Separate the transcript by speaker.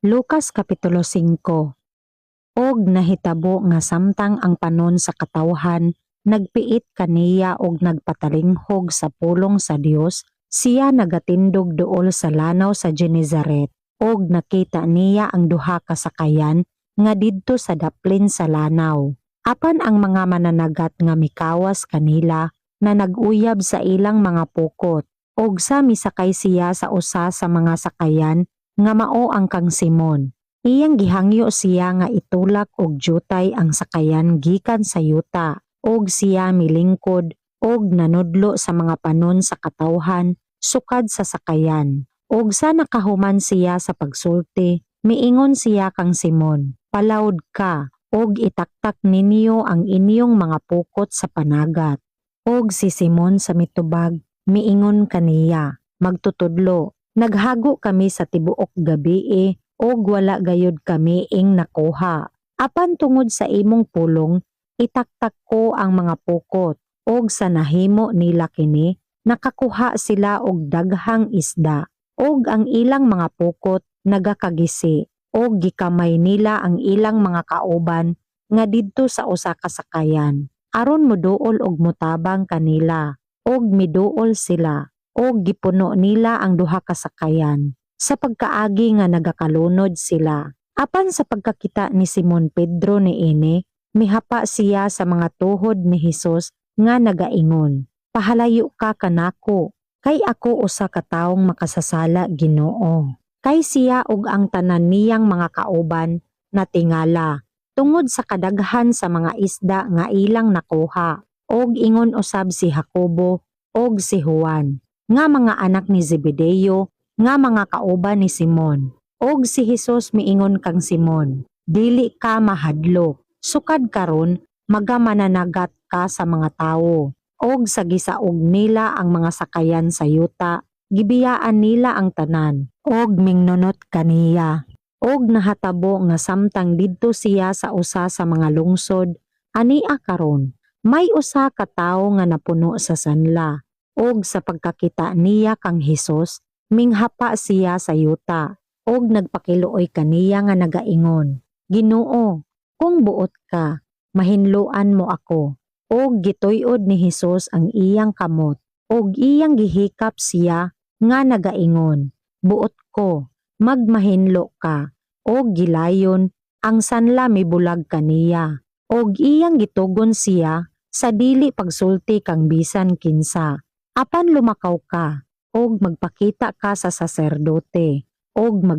Speaker 1: Lucas Kapitulo 5. Og nahitabo nga samtang ang panon sa katawhan nagpiit kaniya og nagpatalinghog sa pulong sa Dios, siya nagatindog duol sa lanaw sa Genezaret, og nakita niya ang duha ka sakayan nga didto sa daplin sa lanaw. Apan ang mga mananagat nga mikawas kanila na nag-uyab sa ilang mga pukot, og sa misakay siya sa usa sa mga sakayan nga mao ang kang Simon, iyang gihangyo siya nga itulak og jutay ang sakayan gikan sa yuta, og siya milingkod og nanudlo sa mga panon sa katawhan sukad sa sakayan. Og sa nakahuman siya sa pagsulti, miingon siya kang Simon, "Palawd ka og itaktak ninyo ang inyong mga pukot sa panagat." Og si Simon sa mitubag, miingon kaniya, "Magtutudlo, naghago kami sa tibuok gabii og wala gayud kami ing nakuha. Apan tungod sa imong pulong, itaktak ko ang mga pukot." Og sa nahimo nila kini, nakakuha sila og daghang isda, og ang ilang mga pukot nagakagisi, og gikamay nila ang ilang mga kauban nga didto sa usa ka sakayan aron moduol og motabang kanila, og miduol sila og gipuno nila ang duha ka sakayan sa pagkaagi nga nagakalunod sila. Apan sa pagkakita ni Simon Pedro niini, mihapa siya sa mga tuhod ni Hesus nga nagaingon, "Pahalayo ka kanako, kay ako usa ka tawong makasasala, Ginoo." Kay siya ug ang tanan niyang mga kauban natingala tungod sa kadaghan sa mga isda nga ilang nakuha. Og ingon usab si Jacobo og si Juan nga mga anak ni Zebedeo nga mga kauban ni Simon. Og si Hesus miingon kang Simon, "Dili ka mahadlok. Sukad karon magamananagat ka sa mga tawo." Og sa gisaog nila ang mga sakayan sa yuta, gibiyaan nila ang tanan og mingnunot kaniya. Og nahatabo nga samtang didto siya sa usa sa mga lungsod, ania karon, may usa ka tawo nga napuno sa sanla. Og sa pagkakita niya kang Hesus, minghapa siya sa yuta og nagpakiluoy kaniya nga nagaingon, "Ginoo, kung buot ka, mahinloan mo ako." Og gituy-od ni Hesus ang iyang kamot og iyang gihikap siya nga nagaingon, "Buot ko, magmahinlo ka." Og gilayon ang sanla mibulag kaniya, og iyang gitugon siya sa dili pagsulti kang bisan kinsa. Apan lumakaw ka og magpakita ka sa saserdote og mag